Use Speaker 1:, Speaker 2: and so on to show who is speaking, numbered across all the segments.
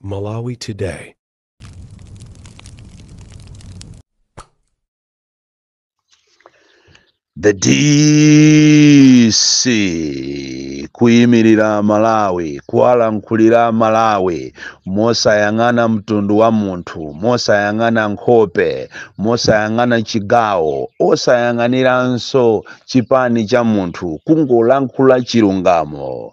Speaker 1: Malawi Today.
Speaker 2: The DC kuyimirira Malawi, kuwalankhulira Malawi mosayang'ana mtundu wa munthu, mosayang'ana nkhope, mosayang'ana chigawo, osayang'aniranso chipani cha munthu, kungolankhula chilungamo.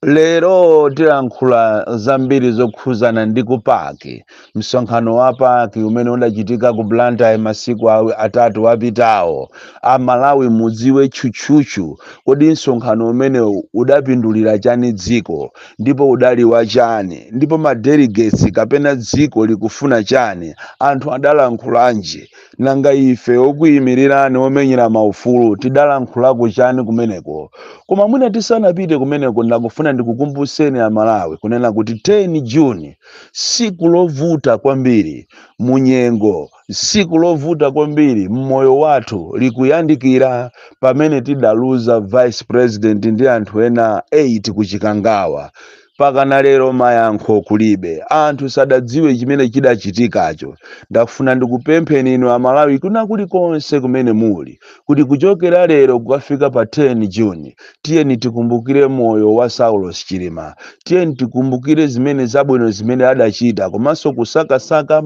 Speaker 2: Lero tilankhula zambiri zokhuzana ndi ku PAC, msonkhano wa PAC umene udachitika ku Blantyre masiku atatu apitawo. Amalawi mudziwe tchutchutchu, kodi msonkhano umenewu udapindulira chani dziko, ndipo udali wa chani, ndipo ma delegates kapena dziko likufuna chani, anthu adalankhulanji, nanga ife okuyimirirani omenyera maufulu tidalankhulako chani kumeneko? Koma mwina tisanapite kumeneko, ndakufuna ndikukumbuseni Amalawi kunena kuti 10 June siku lovuta kwambiri munyengo, siku lovuta kwambiri mmoyo wathu likuyandikira, pamene tidaluza vice president ndi anthu ena 8 kuchikangawa. Pakana lero mayankho kulibe, anthu sadadziwe chimene chidachitikacho. Ndafuna ndikupempheni inu Amalawi kuna kulikonse kumene muli, kuti kuchokera lero kukafika pa 10 June tiyeni tikumbukire moyo wa Saulos Chilima, tiyeni tikumbukire zimene zabwino zimene adachita, komanso kusakasaka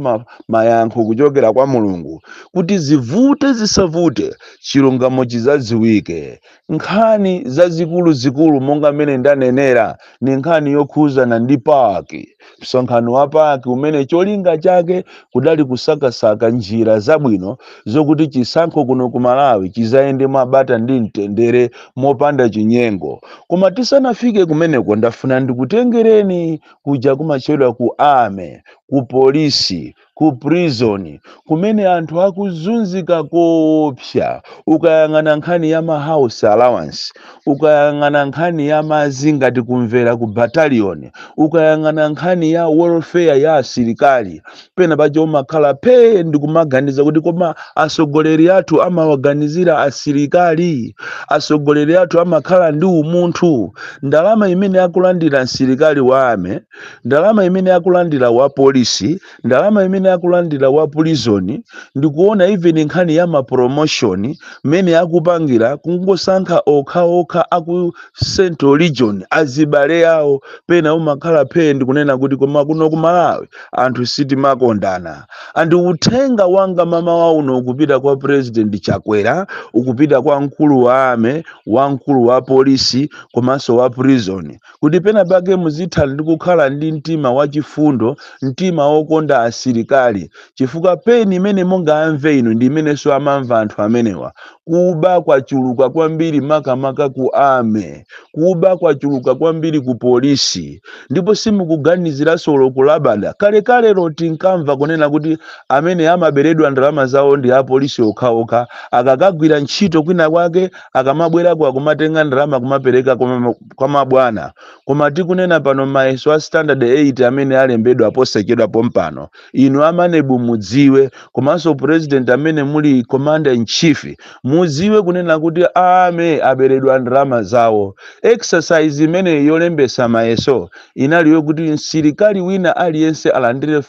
Speaker 2: mayankho kuchokera kwa Mulungu, kuti zivute zisavute chilungamo chizadziwike. Nkhani zazikuluzikulu monga mmene ndanenera ni nkhani yokhuzana ndi PAC, msonkhano wa PAC umene cholinga chake kudali kusakasaka njira zabwino zokuti chisankho kuno ku Malawi chizayende mwabata ndi mtendere mopanda chinyengo. Koma tisanafike kumeneko, ndafuna ndikutengereni kuja kumachedwa ku army, ku polisi, ku prison, kumene anthu akuzunzika koopsa. Ukayang'ana nkhani ya ma house allowance, ukayang'ana nkhani ya madzi ngati kumvera ku battalion, ukayang'ana nkhani ya welfare ya asilikali, pena paja umakhala phe ndikumaganiza kuti koma asogoleri athu amawaganizira asilikali, asogoleri athu amakhala ndi umunthu. Ndalama imene akulandira msilikali wa army, ndalama imene akulandira wa polisi, ndalama imene akulandira wa prison, ndikuona even nkhani ya ma promotion mmene akupangira kungosankha okhaokha aku Central Region azibale awo, pena umakhala phe ndikunena kuti koma kuno ku Malawi anthu sitimakondana. Andi uthenga wanga mama wa uno ukupita kwa President Chakwera, ukupita kwa mkulu wa army, wamkulu wa polisi komanso wa prison, kuti pena pake muzitha ndi kukhala ndi mtima wachifundo, mtima wokonda asilikali, chifukwa peni imene mungamve inu ndi imenenso amamva anthu amenewa. Kuba kwachuluka kwambiri makamaka ku army, kuba kwachuluka kwambiri ku polisi, ndipo simukuganiziranso lokulabada. Kalekale tinkamva kunena kuti amene amaberedwa ndalama zawo ndi apolisi okhaokha, akakagwira ntchito kwina kwake akamabwerako akumatenga ndalama kumapereka kwa mabwana. Koma tikunena pano mayeso a standard 8 amene alembedwa posachedwa pompano, inu a MANEB mudziwe, komanso president amene muli commander in chief mudziwe kunena kuti army aberedwa ndalama zawo. Exercise imene yolembesa mayeso inali yokuti msilikali wina aliyense alandire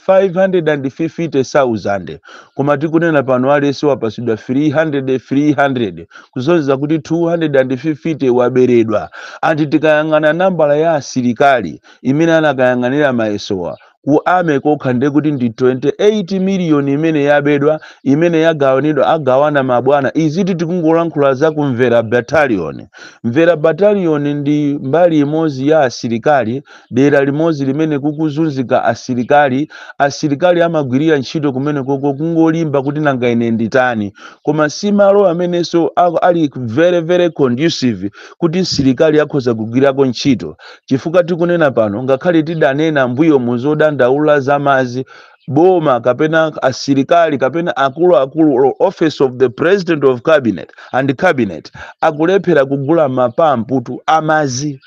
Speaker 2: 550,000, koma tikunena pano aliyense wapasidwa 300 300, kusonyeza kuti 250 waberedwa. Anti tikayang'ana nambala ya asilikali imene anakayang'anira mayesowa ku army kokha, ndekuti ndi 28 miliyoni imene yabedwa, imene yagawanidwa, agawana mabwana. Iziti tikungolankhula za kumvera battalion. Mvera battalion ndi mbali imodzi ya asilikali, dera limodzi limene kukuzunzika asilikali. Asilikali amagwirira ntchito kumene koko kungolimba kuti nanga ine nditani, koma si malo amenenso ali very very conducive kuti msilikali akhoza kugwirako ntchito, chifukwa tikunena pano ngakhale tidanena mbuyo muzodandaula za madzi, boma kapena asilikali kapena akuluakulu office of the president of cabinet and cabinet akulephera kugula mapamputu amazi.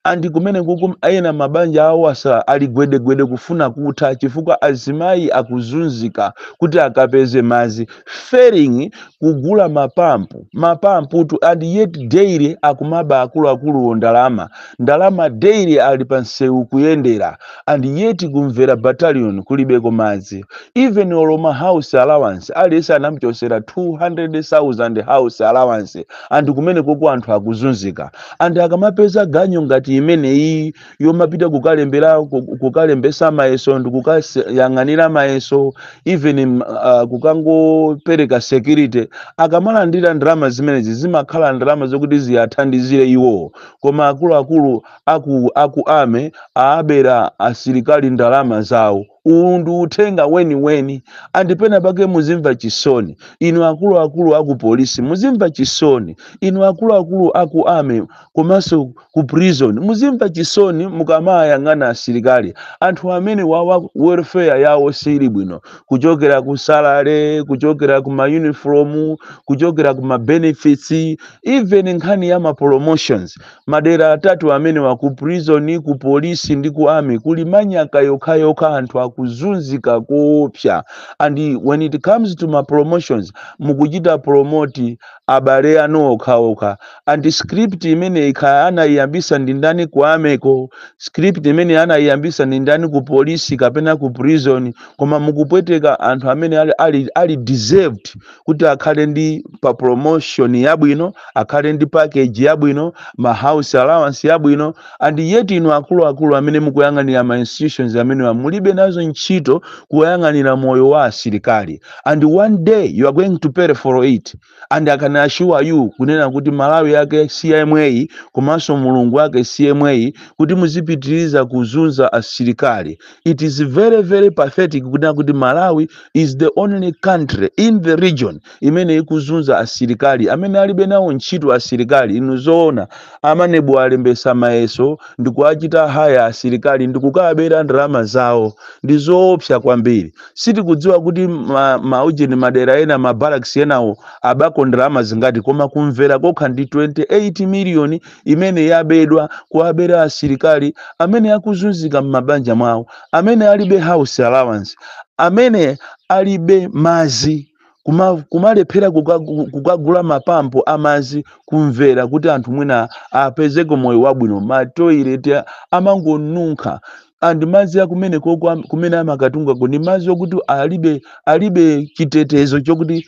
Speaker 2: And kumene kuku ena mabanja awo asa ali gwedegwede kufuna kutha, chifukwa azimayi akuzunzika kuti akapeze madzi, failing kugula mapampu, mapamputu. And yet daily akumaba akuluakuluwo ndalama, ndalama daily ali pa msewu kuyendera. And yet kumvera battalion kulibeko madzi. Even olo ma house allowance, aliyense anamuchosera 200,000 house allowance. And kumene koko anthu akuzunzika. And akamapeza ganyo ngati imeneyi yomapita kukalembera, kukalembesa mayeso ndi kukayang'anira mayeso, even kukangopereka security, akamalandira ndalama zimenezi zimakhala ndalama zokuti ziyathandizire iwowo. Koma akuluakulu aku army aabera asilikali ndalama zawo. Uwu ndi uthenga weniweni. And pena pake muzimva chisoni inu akuluakulu aku polisi, muzimva chisoni inu akuluakulu aku army komanso ku prison, muzimva chisoni mukamayang'ana asilikali. Anthu amene wawa welfare yawo sili bwino, kuchokera ku salary, kuchokera ku ma uniform, kuchokera ku ma benefits, even nkhani ya ma promotions. Madera atatu amene wa ku prison, ku polisi ndi ku army kuli manyaka yokhayokha. Anthu akuzunzika koopsa. And when it comes to ma promotions, mukuchita promote abale anu okhaokha. And script imene ikha anayiyambisa ndi ndani ku army ko? Script imene anayiyambisa ndi ndani ku polisi kapena ku prison? Koma mukupweteka anthu amene ali deserved kuti akhale ndi pa promotion yabwino, akhale ndi package yabwino, ma house allowance yabwino. And yet inu akuluakulu amene mukuyang'anira ma institutions amene mulibe nazo ntchito kuyang'anira moyo wa asilikali. And one day you are going to pay for it. And I can assure you kunena kuti Malawi yake CMA komanso Mulungu wake CMA kuti muzipitiriza kuzunza asilikali. It is very very pathetic kunena kuti Malawi is the only country in the region imene ikuzunza asilikali amene alibe nawo ntchito asilikali. Inu zoona, a MANEB alembesa mayeso ndikuachita hire asilikali ndikukabera ndalama zawo. Ndi zoopsa kwambiri. Sitikudziwa kuti maujeni madera ena, ma barracks enawo abako ndalama zingati, koma kumvera kokha ndi 28 miliyoni imene yabedwa, kuabera asilikali amene akuzunzika m'mabanja mwawo, amene alibe house allowance, amene alibe madzi, kumalephera kukagula mapampo amazi kumvera kuti anthu mwina apezeko moyo wabwino. Ma toilet amangonunkha. And madzi akumeneko kumene amakatungako ndi madzi okuti alibe chitetezo chokuti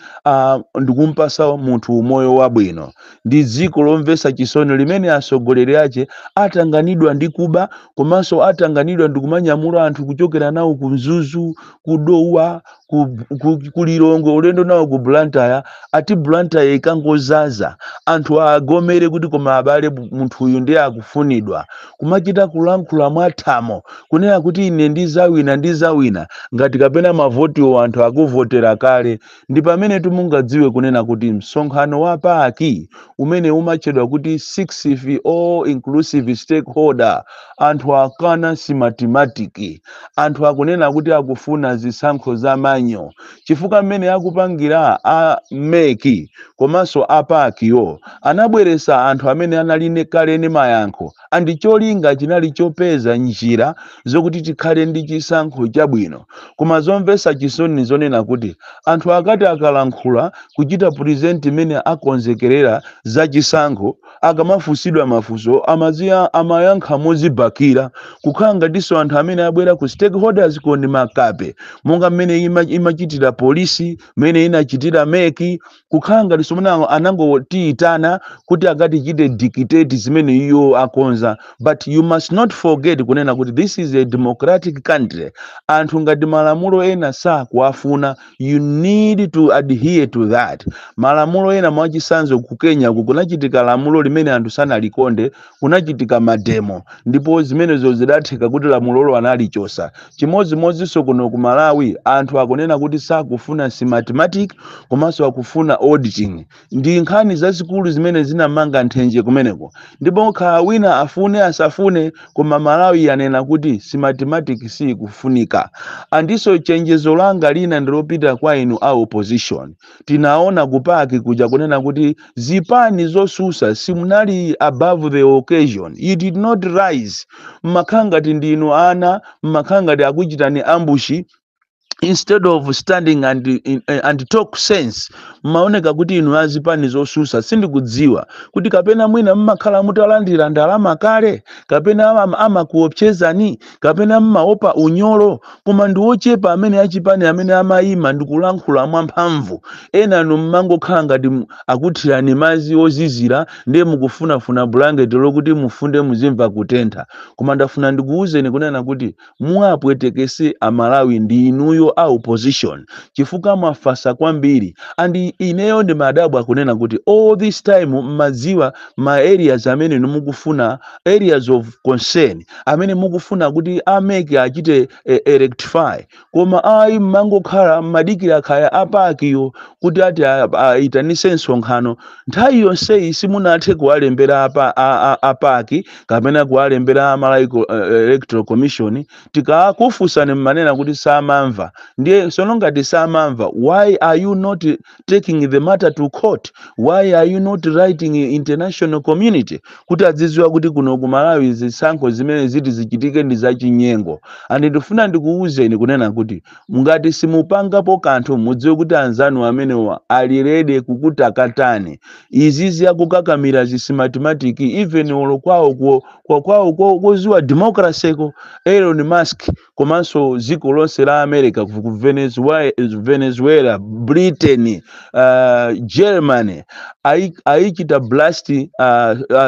Speaker 2: ndikumpasa munthu umoyo wabwino. Ndi dziko lomvetsa chisoni limene atsogoleri ache atanganidwa ndi kuba, komanso atanganidwa ndi kumanyamula anthu kuchokera nawo ku Mzuzu, ku Dowa, ku Lilongwe, ulendo nawo ku Blantyre. Ati Blantyre ikangozaza, anthu agomere kuti koma abale, munthu uyu ndiye akufunidwa. Kumachita kulankhula mwathamo kunena kuti ine ndizawina, ndizawina, ngati kapena mavotiwo anthu akuvotera kale. Ndi pamene timungadziwe kunena kuti msonkhano wa PAC umene umatchedwa kuti 6 all inclusive stakeholder, anthu akana Smartmatic. Anthu akunena kuti akufuna zisankho za manual, chifukwa mmene akupangira a MEC komanso a PAC yo, anabweresa anthu amene anali kale ndi mayankho. And cholinga chinali chopeza njira zokuti tikhale ndi chisankho chabwino. Koma zomvetsa chisoni zonena kuti anthu akati akalankhula, kuchita present imene akonzekerera za chisankho, akamafunsidwa mafunso amaziya amayankha mozibakira, kukhala ngatinso anthu amene abwera ku stakeholders ko ndi makape, monga mmene imachitira polisi, mmene inachitira MEC, kukhala ngatinso mene anangotiyitana kuti akatichite dictate zimene iyo akonza. But you must not forget kunena kuti this is a democratic country. Anthu ngati malamulo ena sakuafuna, you need to adhere to that malamulo ena. Mwachisanzo, ku Kenya ku kunachitika lamulo limene anthu sanalikonde, kunachitika ma demo, ndipo zimenezo zidatheka kuti lamulolo analichosa. Chimodzimodzinso kuno ku Malawi anthu akunena Akunena kuti sakufuna Smartmatic komanso akufuna auditing. Ndi nkhani zazikulu zimene zinamanga nthenje kumeneko. Ndipo khala wina afune asafune, koma Malawi yanena kuti Smartmatic sikufunika. Andiso chenjezo langa lina ndilopita kwa inu a opposition. Tinaona ku PAC kuja kunena kuti zipani zosusa simunali above the occasion. You did not rise. Mmakhala ngati ndinu ana, mmakhala ngati akuchitani ambush. Instead of standing and talk sense, mmaoneka kuti inu azipani zosusa, sindikudziwa kuti kapena mwina mmakhala mutalandira ndalama kale, kapena amakuopsezani, kapena mmaopa unyolo. Koma ndi ochepa amene achipani amene amayima ndikulankhula mwamphamvu. Enanu mmangokhala ngati akuthirani madzi ozizira, ndiye mukufunafuna bulangeti lokuti mufunde muzimva kutentha. Koma ndafuna ndikuwuzeni kunena kuti muwapwetekese Amalawi ndi inuyo a opposition, chifukwa mwafasa kwambiri. And ineyo ndi madabwa kunena kuti all this time mmadziwa ma areas amene mukufuna, areas of concern amene mukufuna kuti a MEC achite rectify, koma ayi, mmangokhala mmadikira khaya a PAC yo kuti ati ayitanise msonkhano. Nthawi yonseyi simunathe kuwalembera a PAC kapena kuwalembera Malawi Electoral Commission. Tikakufunsani mmanena kuti samamva. Ndiye sono ngati samamva, why are you not taking the matter to court? Why are you not writing international community kuti adzidziwa kuti kuno ku Malawi zisankho zimene ziti zichitike ndi zachinyengo? And ndifuna ndikuwuzeni kunena kuti ngati simupangapo kanthu, mudziwe kuti anzanu amenewa ali ready kukutakatani. Izi ziyakukakamira zi Smartmatic, even olo kwawo kwawo koziwa democracy ko, Elon Musk komanso dziko lonse la America, ku Venezuela, Britain, Germany, ayichita blast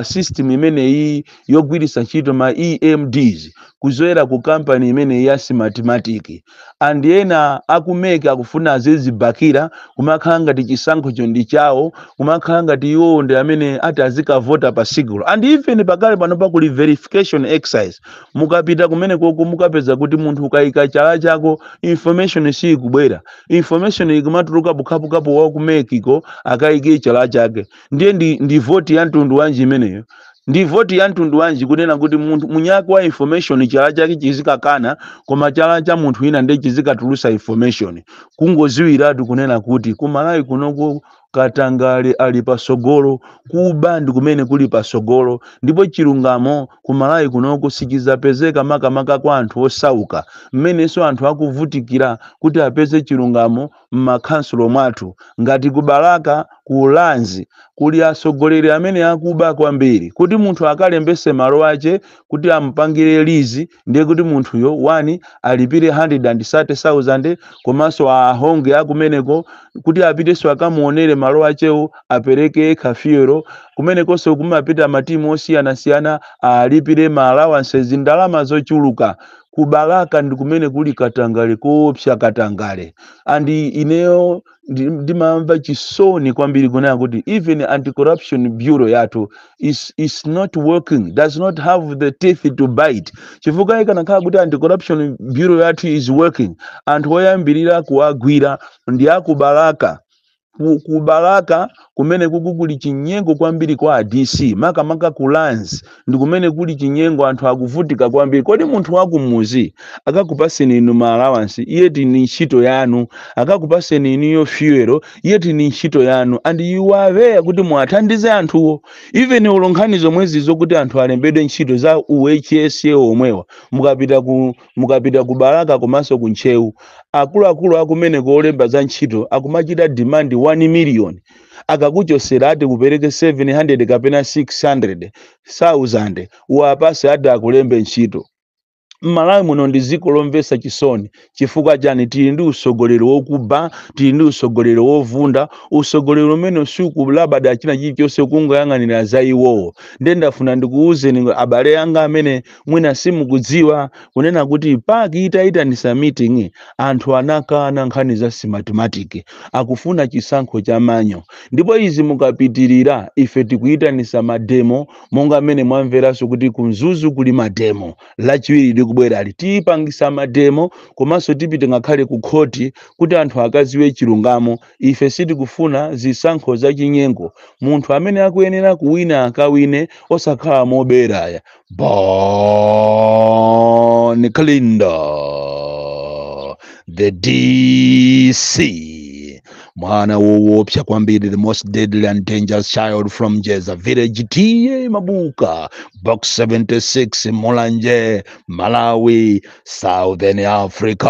Speaker 2: system imeneyi yogwiritsa ntchito ma EMDs kuzoera ku kampani imeneyi ya Smartmatic. And ena aku MEC akufuna azizibakira, kumakhala ngati chisankhocho ndi chawo, kumakhala ngati iwowo ndi amene ati azikavota pa sigulo. And even pakale pano pakuli verification exercise. Mukapita kumene koko mukapeza kuti munthu ukayika chala chako, information siyikubwera. Information ikumatuluka pukhapukapo wa ku MEC ko akayike chala chake. Ndiye ndi voti ya mtundu wanji imeneyo? Ndi voti ya mtundu wanji kunena kuti munthu munyaki wa information chala chake chizikakana, koma chala cha munthu wina ndiye chizikatulusa information? Kungoziwiratu kunena kuti kumalawi kunoko katangale ali pasogolo, kuba ndi kumene kuli pasogolo, ndipo chilungamo kumalawi kunoko sichizapezeka, makamaka kwa anthu osauka, mmenenso anthu akuvutikira kuti apeze chilungamo m'makhansulo mwathu. Ngati ku Balaka, ku Lands, kuli atsogoleri amene akuba kwambiri. Kuti munthu akalembese malo ache kuti amupangire lease, ndiye kuti munthuyo wani alipire 130,000, komanso ahonge akumeneko kuti apitenso akamuonere malo achewo, apereke kafiyero. Kumenekonso kumapita matimu osiyanasiyana, alipire ma allowances, ndalama zochuluka. Ku Balaka ndi kumene kuli katangale koopsa, katangale. And ineyo ndimamva chisoni kwambiri kunena kuti even Anti-Corruption Bureau yathu is not working, does not have the teeth to bite, chifukwa ikanakhala kuti Anti-Corruption Bureau yathu is working, anthu oyambirira kuwagwira ndi akubalaka. Ku Balaka kumene kuku kuli chinyengo kwambiri kwa DC, makamaka ku Lands ndi kumene kuli chinyengo, anthu akuvutika kwambiri. Kodi munthu wakumuzi akakupaseni inu ma allowance, iye tini ntchito yanu? Akakupaseni inuyo fuel, iye tini ntchito yanu? And you are there kuti muwathandize anthuwo. Even ulo nkhani zomwezi zokuti anthu alembedwe ntchito za UHSA omwewa, mukapita ku Balaka komanso ku Ntcheu, akuluakulu akumeneko olemba za ntchito akumachita demand 1 million. Akakuchosera ati kupereke 700 kapena 600 1000 uwapase ati akulembe ntchito. Mmalawi muno ndi dziko lomvetsa chisoni. Chifukwa chani? Tili ndi usogoleri wokuba, tili ndi usogoleri wovunda, usogoleri umene sukulabada china chilichonse, kungoyang'anira za iwowo. Ndiye ndafuna ndikuwuzeni abale anga amene mwina simukudziwa kunena kuti PAC itayitanisa meeting, anthu anakana nkhani za Smartmatic, akufuna chisankho cha manual. Ndipo izi mukapitirira, ife tikuyitanisa mademo, monga amene mwamveranso kuti ku Mzuzu kuli mademo Lachiwiri. likubwerali tiyipangisa mademo, komanso tipite ngakhale ku khoti kuti anthu akaziwe chilungamo. Ife sitikufuna zisankho zachinyengo. Munthu amene akuyenera kuwina akawine, osakhala moberaya. Bon Kalindo, the DC, mwana woopsa kwambiri, the most deadly and dangerous child from Jeza village, T/A Mabuka, Box 76, Mulanje, Malawi, Southern Africa.